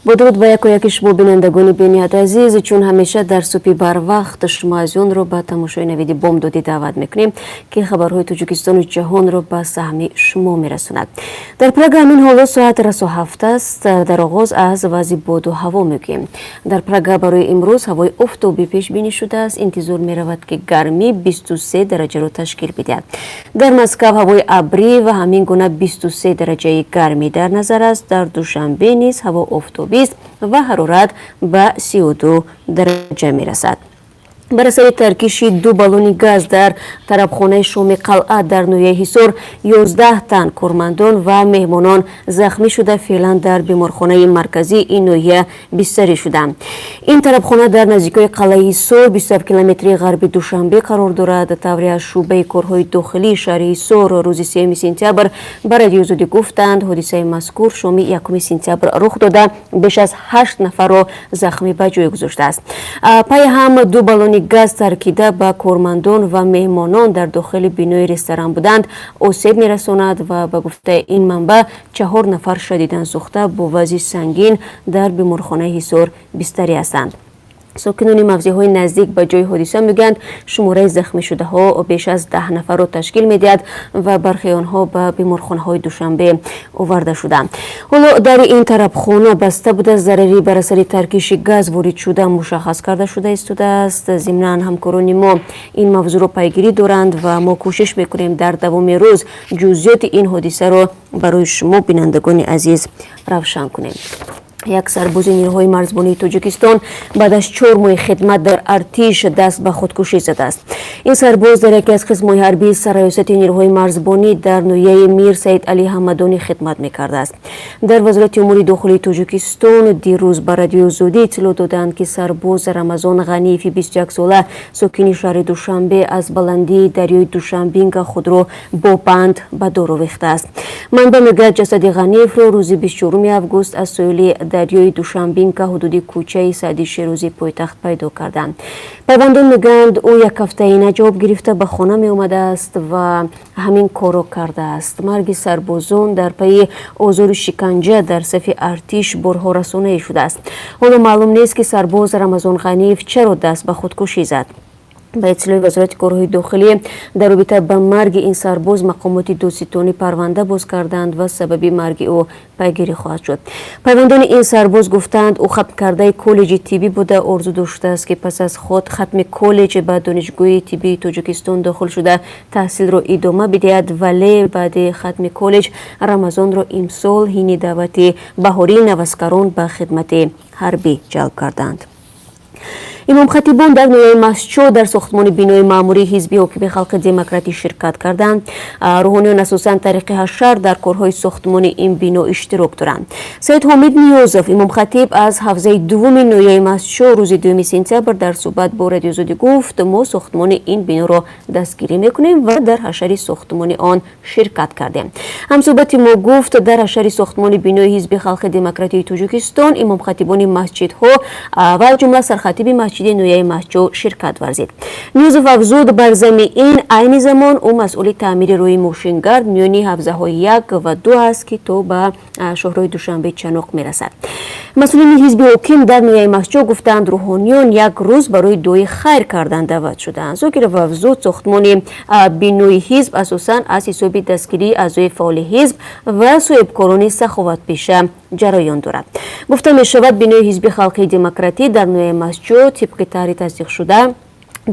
Бо дуруд ба яку яки шумо, бинандагони бениҳоят азиз. Чун ҳамеша дар субҳи барвақт шумо азизонро ба тамошои «Навиди бомдодӣ» даъват мекунем, ки хабарҳои Тоҷикистону ҷаҳонро ба саҳми шумо мерасонад. Дар Прага ҳамин ҳоло соат расо 7 аст. Дар оғоз аз вазъи боду ҳаво мегӯем. Дар Прага барои имрӯз ҳавои офтобӣ пешбинӣ шудааст. Интизор меравад, ки гармӣ 23 дараҷаро ташкил бидиҳад. Дар Москав ҳавои абрӣ ва ҳамин гуна 23 дараҷаи гармӣ дар назар аст. Дар Душанбе низ ҳаво офтобист ва ҳарорат ба 32 дараҷа мерасад. Бар асари таркиши ду баллони газ дар тарабхонаи «Шоми қалъа» дар ноҳияи Ҳисор 11 тан кормандон ва меҳмонон захмӣ шуда, феълан дар беморхонаи марказии ин ноҳия бистарӣ шуданд. Ин тарабхона дар наздикои қалъаи Ҳисор, 27 километри ғарби Душанбе қарор дорад. Тавре аз шӯъбаи корҳои дохилии шаҳри Ҳисор рӯзи 3 сентябр ба Радиои Озодӣ гуфтанд, ҳодисаи мазкур шоми 1 сентябр рух дода, беш аз ҳашт нафарро захмӣ ба ҷой гузоштааст. Пайи ҳам ду баллони газ таркида, ба кормандон ва меҳмонон дар дохили бинои ресторан буданд осеб мерасонад ва ба гуфтаи ин манбаъ, чаҳор нафар шадидан сӯхта, бо вазъи сангин дар беморхонаи Ҳисор бистарӣ ҳастанд. Сокинони мавзеъҳои наздик ба ҷои ҳодиса мегӯянд, шумораи захмишудаҳо беш аз 10 нафарро ташкил медиҳад ва бархеи онҳо ба беморхонаҳои Душанбе оварда шуданд. Ҳоло дари ин тарабхона баста буда, зарари бар асари таркиши газ ворид шуда мушаххас карда шуда истодааст. Зимнан, ҳамкорони мо ин мавзӯъро пайгирӣ доранд ва мо кӯшиш мекунем, дар давоми рӯз ҷузъиёти ин ҳодисаро барои шумо, бинандагони азиз, равшан кунем. Як сарбози нерӯҳои марзбонии Тоҷикистон баъд аз 4 моҳи хидмат дар артиш даст ба худкушӣ задааст. Ин сарбоз дар яке аз қисмҳои ҳарбии сарраёсати нерӯҳои марзбонӣ дар ноҳияи Мир Саид Али Ҳамадонӣ хидмат мекардааст. Дар Вазорати умури дохилии Тоҷикистон дирӯз ба Радиои Озодӣ иттилоъ доданд, ки сарбоз Рамазон Ғаниеви 21 сола, сокини шаҳри Душанбе, аз баландии дарёи Душанбинка худро бо банд ба дор овехтааст. Манбаъ мегӯяд, ҷасади Ғаниевро рӯзи 24 август аз соҳили дарёи Душанбинка, ҳудуди кӯчаи Саъди Шерозии пойтахт пайдо карданд. Пайвандон мегӯянд, ӯ як ҳафтаина ҷавоб гирифта ба хона меомадааст ва ҳамин корро кардааст. Марги сарбозон дар пайи озору шиканҷа дар сафи артиш борҳо расонаӣ шудааст. Ҳоло маълум нест, ки сарбоз Рамазон Ғаниев чаро даст ба худкушӣ зад. Ба иттилои Вазорати корҳои дохилӣ, дар робита ба марги ин сарбоз мақомоти додситонӣ парванда боз карданд ва сабаби марги ӯ пайгирӣ хоҳад шуд. Пайвандони ин сарбоз гуфтаанд, ӯ хатмкардаи коллеҷи тиббӣ буда, орзу доштааст, ки пас аз худ хатми коллеҷ ба Донишгоҳи тиббии Тоҷикистон дохил шуда, таҳсилро идома бидиҳад. Вале баъди хатми коллеҷ Рамазонро имсол ҳини даъвати баҳории наваскарон ба хидмати ҳарбӣ ҷалб карданд. Имомхатибон дар ноҳияи Мастчо дар сохтмони бинои маъмурии ҳизби ҳокими Халқи Демократӣ ширкат карданд. Рӯҳониён асосан тариқи ҳашар дар корҳои сохтмони ин бино иштирок доранд. Саид Ҳомид Ниёзов, имомхатиб аз ҳавзаи дуввуми ноҳияи Мастчо, рӯзи 2 сентябр дар суҳбат бо Радиои Озодӣ гуфт: «Мо сохтмони ин биноро дастгирӣ мекунем ва дар ҳашари сохтмони он ширкат кардем». Ҳамсӯҳбати мо гуфт, дар ҳашари сохтмони бинои ҳизби Халқи Демократии Тоҷикистон имомхатибони масҷидҳо ва аз ҷумла сархатиби масҷиди ноҳияи Мастчо ширкат варзид. Ниёзов афзуд, бар замми ин айни замон ӯ масъули таъмири роҳи мошингард миёни ҳавзаҳои як ва ду аст, ки то ба шоҳроҳи Душанбе Чаноқ мерасад. Масъулини ҳизби ҳоким дар ноҳияи Мастчо гуфтанд, рӯҳониён як рӯз барои дуои хайр кардан даъват шуданд. Зокиров афзуд, сохтмони бинои ҳизб асосан аз ҳисоби дастгирии аъзои фаъоли ҳизб ва соҳибкорони саховатпеша ҷараён дорад. Гуфта мешавад, бинои ҳизби Халқии Демократӣ дар ноҳияи Мастчо тибқи тарҳи тасдиқшуда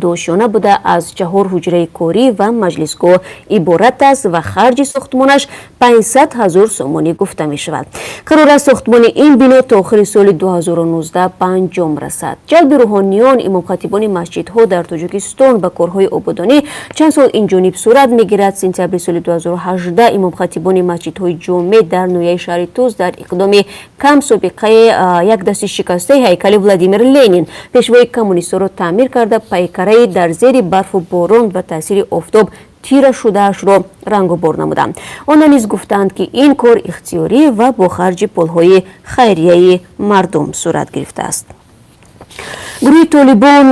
дуошёна буда, аз чаҳор ҳуҷраи корӣ ва маҷлисгоҳ иборат аст ва харҷи сохтмонаш 500 ҳазор сомонӣ гуфта мешавад. Қарор аст, сохтмони ин бино то охири соли 2019 ба анҷом расад. Ҷалби рӯҳониён, имомхатибони масҷидҳо дар Тоҷикистон ба корҳои ободонӣ чанд сол инҷониб сурат мегирад. Сентябри соли 2018 имомхатибони масҷидҳои ҷомеъ дар ноҳияи шаҳри Тӯс дар иқдоми камсобиқаи як дасти шикастаи ҳайкали Владимир Ленин, пешвои коммунистҳоро таъмир карда, пайкараи дар зери барфу борон ва таъсири офтоб тира шудаашро рангубор намуданд. Онҳо низ гуфтанд, ки ин кор ихтиёрӣ ва бо харҷи пулҳои хайрияи мардум сурат гирифтааст. Гурӯҳи Толибон,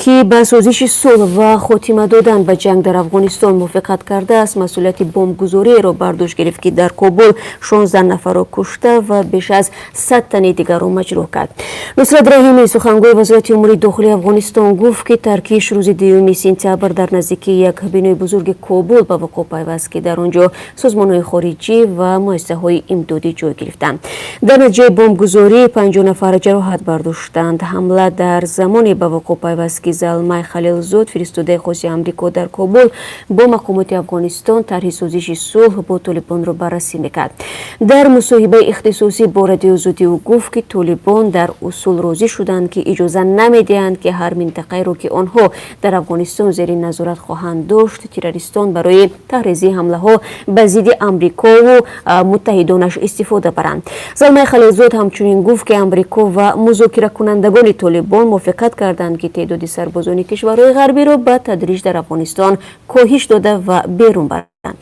ки ба созиши сулҳ ва хотима додан ба ҷанг дар Афғонистон мувофиқат кардааст, масъулияти бомбгузориеро бар дӯш гирифт, ки дар Кобул 16 нафарро кушта ва беш аз 100 тани дигарро маҷрӯҳ кард. Нусрат Раҳимӣ, сухангӯи Вазорати умури дохилии Афғонистон, гуфт, ки таркиш рӯзи 2 сентябр дар наздикии як бинои бузурги Кобул ба вуқӯъ пайваст, ки дар он ҷо созмонҳои хориҷӣ ва муассисаҳои имдодӣ ҷой гирифтанд. Дар натиҷаи бомбгузорӣ 50 нафар ҷароҳат бардоштанд. Ҳамла дар замоне ба вуқӯъ пайваст, ки Залмай Халилзод, фиристодаи хоси Амрико дар Кобул, бо мақомоти Афғонистон тарҳи созиши сулҳ бо Толибонро баррасӣ мекард. Дар мусоҳибаи ихтисосӣ бо Радиои Озодӣ ӯ гуфт, ки толибон дар усул розӣ шуданд, ки иҷоза намедиҳанд, ки ҳар минтақаеро, ки онҳо дар Афғонистон зери назорат хоҳанд дошт, террористон барои тарҳрезии ҳамлаҳо ба зидди Амрикову муттаҳидонаш истифода баранд. Залмай Халилзод ҳамчунин гуфт, ки Амрико ва музокиракунандагони Толибон мувофиқат карданд, ки теъдоди сарбозони кишварҳои ғарбиро ба тадриҷ дар Афғонистон коҳиш дода ва берун баранд.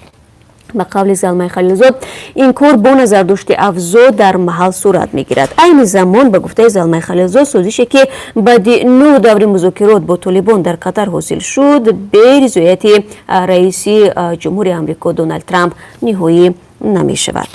Ба қавли Залмай Халилзод, ин кор бо назардошти авзоъ дар маҳал сурат мегирад. Айни замон, ба гуфтаи Залмай Халилзод, созише, ки баъди нӯ даври музокирот бо Толибон дар Қатар ҳосил шуд, бе ризояти раиси ҷумҳури Амрико Доналд Трамп ниҳоӣ намешавад.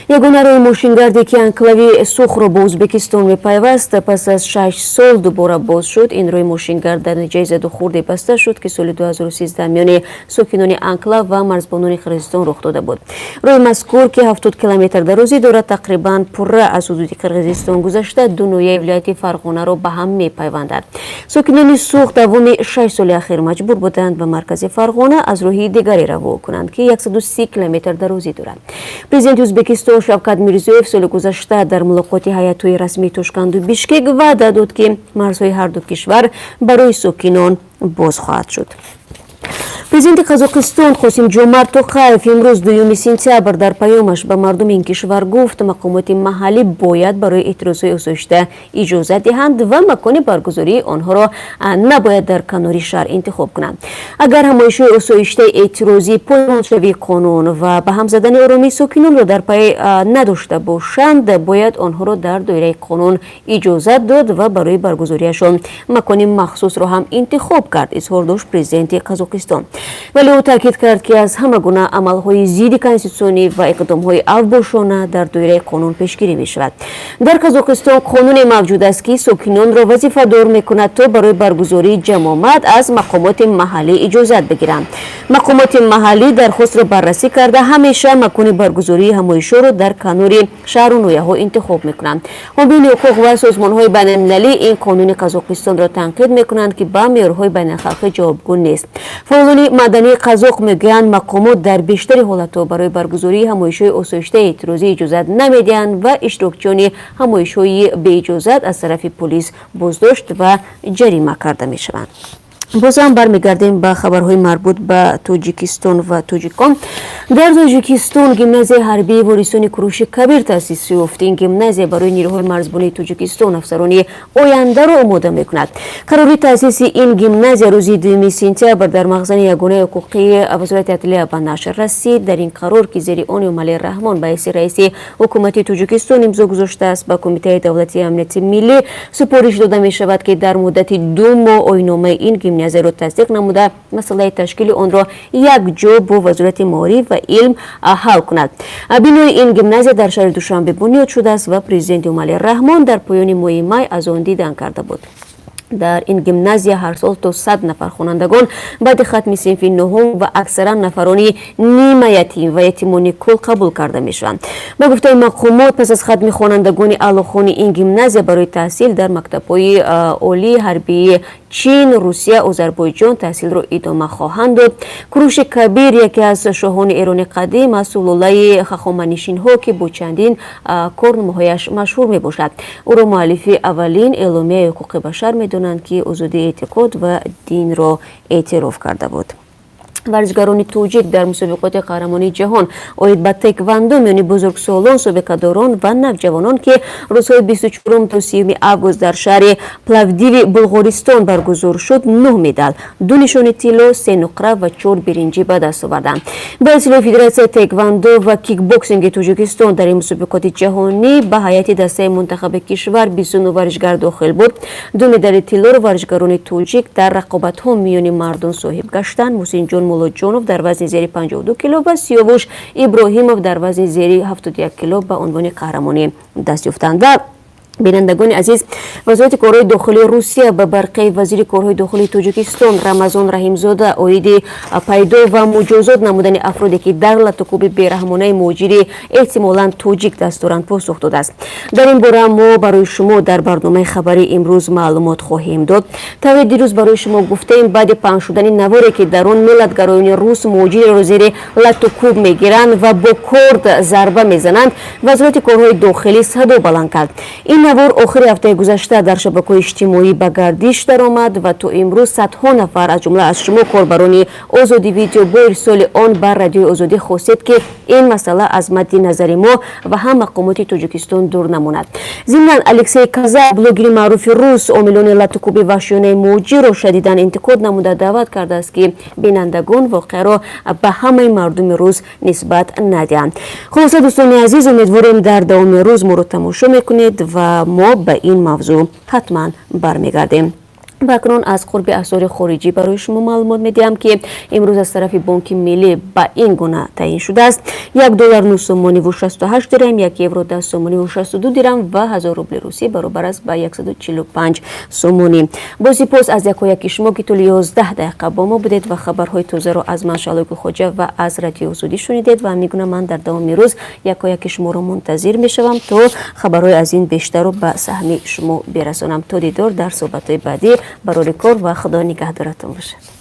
Ягона роҳи мошингарде, ки анклави Сухро бо Ӯзбекистон мепайваст, пас аз 6 сол дубора боз шуд. Ин роҳи мошингард дар натиҷаи задухӯрде баста шуд, ки соли 2013 миёни сокинони анклав ва марзбонони Қирғизистон рух дода буд. Роҳи мазкур, ки 70 километр дарозӣ дорад, тақрибан пурра аз ҳудуди Қирғизистон гузашта, ду ноҳияи вилояти Фарғонаро ба ҳам мепайвандад. Сокинони Сух давоми 6 соли ахир маҷбур буданд ба маркази Фарғона аз роҳи дигаре раво кунанд, ки 130 километр дарозӣ дорад. Президенти Ӯзбекистон Шавкат Мирзиёев соли гузашта дар мулоқоти ҳайатҳои расмии Тошканду Бишкек ваъда дод, ки марзҳои ҳарду кишвар барои сокинон боз хоҳад шуд. Президенти Қазоқистон Қосим Ҷомарт Тоқаев имрӯз, 2 сентябр, дар паёмаш ба мардуми ин кишвар гуфт, мақомоти маҳаллӣ бояд барои эътирозҳои осоишта иҷозат диҳанд ва макони баргузории онҳоро набояд дар канори шаҳр интихоб кунанд. Агар ҳамоишҳои осоиштаи эътирозӣ поймолшавии қонун ва ба ҳам задани оромии сокинонро дар пай надошта бошанд, бояд онҳоро дар доираи қонун иҷозат дод ва барои баргузориашон макони махсусро ҳам интихоб кард, изҳор дошт президенти Қазоқистон. Вале ӯ таъкид кард, ки аз ҳама гуна амалҳои зидди конститутсионӣ ва иқдомҳои авбошона дар доираи қонун пешгирӣ мешавад. Дар Қазоқистон қонуне мавҷуд аст, ки сокинонро вазифадор мекунад, то барои баргузории ҷамъомад аз мақомоти маҳаллӣ иҷозат бигиранд. Мақомоти маҳаллӣ дархостро баррасӣ карда, ҳамеша макони баргузории ҳамоишҳоро дар канори шаҳру ноҳияҳо интихоб мекунанд. Ҳомиёни ҳуқуқ ва созмонҳои байналмилалӣ ин қонуни Қазоқистонро танқид мекунанд, ки ба меъёрҳои байналхалқӣ ҷавобгӯ нест. Фаъолони мадании қазоқ мегӯянд, мақомот дар бештари ҳолатҳо барои баргузории ҳамоишҳои осоиштаи эътирозӣ иҷозат намедиҳанд ва иштирокчиёни ҳамоишҳои беиҷозат аз тарафи полис боздошт ва ҷарима карда мешаванд. Бозам бармегардем ба хабарҳои марбут ба Тоҷикистон ва тоҷикон. Дар Тоҷикистон гимназияи ҳарбии ворисони Куруши Кабир таъсис ёфт. Ин гимназия барои нерӯҳои марзбонии Тоҷикистон афсарони ояндаро омода мекунад. Қарори таъсиси ин гимназия рӯзи 2 сентябр дар махзани ягонаи ҳуқуқии Вазорати адлия ба нашр расид. Дар ин қарор, ки зери он Эмомалӣ Раҳмон ба ҳайси раиси ҳукумати Тоҷикистон имзо гузоштааст, ба Кумитаи давлатии амнияти миллӣ супориш дода мешавад, ки дар муддати 2 моҳ оинномаи ин гимназияро тасдиқ намуда, масъалаи ташкили онро якҷо бо Вазорати маориф ва илм ҳал кунад. Бинои ин гимназия дар шаҳри Душанбе бунёд шудааст ва президенти Эмомалӣ Раҳмон дар поёни моҳи май аз он дидан карда буд. Дар ин гимназия ҳар сол то 100 нафар хонандагон баъди хатми синфи нуҳум ва аксаран нафарони нимаятим ва ятимони кул қабул карда мешаванд. Ба гуфтаи мақомот, пас аз хатми хонандагони аълохони ин гимназия барои таҳсил дар мактабҳои олии ҳарбии Чин, Русия, Озарбойҷон таҳсилро идома хоҳанд дод. Куруши Кабир яке аз шоҳони Эрони қадим аз сулолаи Хахоманишинҳо, ки бо чандин корномаҳояш машҳур мебошад. Ӯро муаллифи аввалин эъломияи ҳуқуқи башар медонанд, ки озодии эътиқод ва динро эътироф карда буд. Варзишгарони тоҷик дар мусобиқоти қаҳрамонии ҷаҳон оид ба тэквандо миёни бузургсолон, собиқадорон ва навҷавонон, ки рӯзҳои 24 то 30 август дар шаҳри Пловдиви Булғористон баргузор шуд, нӯҳ медал: ду нишони тилло, се нуқра ва чор биринҷӣ ба даст оварданд. Ба иттилои Федератсияи тэквандо ва кикбоксинги Тоҷикистон, дар ин мусобиқоти ҷаҳонӣ ба ҳайати дастаи мунтахаби кишвар 29 варзишгар дохил буд. Ду медали тиллоро варзишгарони тоҷик дар рақобатҳо миёни мардон соҳиб гаштанд: Муҳсинҷон Муллоҷонов дар вазни зери 52 кило ва Сиёвуш Иброҳимов дар вазни зери 71 кило ба унвони қаҳрамонӣ даст ёфтанд. Ва, бинандагони азиз, Вазорати корҳои дохилии Русия ба барқияи вазири корҳои дохилии Тоҷикистон Рамазон Раҳимзода оиди пайдо ва муҷозот намудани афроде, ки дар латукӯби бераҳмонаи муҳоҷири эҳтимолан тоҷик даст доранд, посух додааст. Дар ин бора мо барои шумо дар барномаи хабарии имрӯз маълумот хоҳем дод. Тавре дирӯз барои шумо гуфтаем, баъди паҳн шудани наворе, ки дар он миллатгароёни рус муҳоҷиреро зери латукӯб мегиранд ва бо корд зарба мезананд, Вазорати корҳои дохилӣ садо баланд кард. Ин навор охири ҳафтаи гузашта дар шабакаҳои иҷтимоӣ ба гардиш даромад ва то имрӯз садҳо нафар, аз ҷумла аз шумо, корбарони Озодӣ Видео, бо ирсоли он ба Радиои Озодӣ хостед, ки ин масъала аз мадди назари мо ва ҳам мақомоти Тоҷикистон дур намонад. Зимнан, Алексей Казак, блогери маъруфи рус, омилони латукӯби ваҳшиёнаи муҳоҷирро шадидан интиқод намуда, даъват кардааст, ки бинандагон воқеаро ба ҳамаи мардуми рус нисбат надиҳанд. Хулоса, дӯстони азиз, умедворем, дар давоми рӯз моро тамошо мекунед ва мо ба ин мавзӯъ ҳатман бармегардем. Ва акнун аз қурби асъори хориҷӣ барои шумо маълумот медиҳам, ки имрӯз аз тарафи Бонки Миллӣ ба ин гуна таъин шудааст: 1 доллар 9 сомониву 68 дирам, 1 евро 10 сомониву 62 дирам ва 1000 рубли русӣ баробар аст ба 145 сомонӣ. Бо сипос аз якояки шумо, ки тӯли 11 дақиқа бо мо будед ва хабарҳои тозаро аз ман, Шаҳлои Гулхоҷа, ва аз Радиои Озодӣ шунидед. Ва ҳамин гуна ман дар давоми рӯз якояки шуморо мунтазир мешавам, то хабарҳои аз ин бештарро ба саҳми шумо бирасонам. То дидор дар суҳбатҳои баъдӣ, барори кор ва Худо нигаҳдоратон бошад.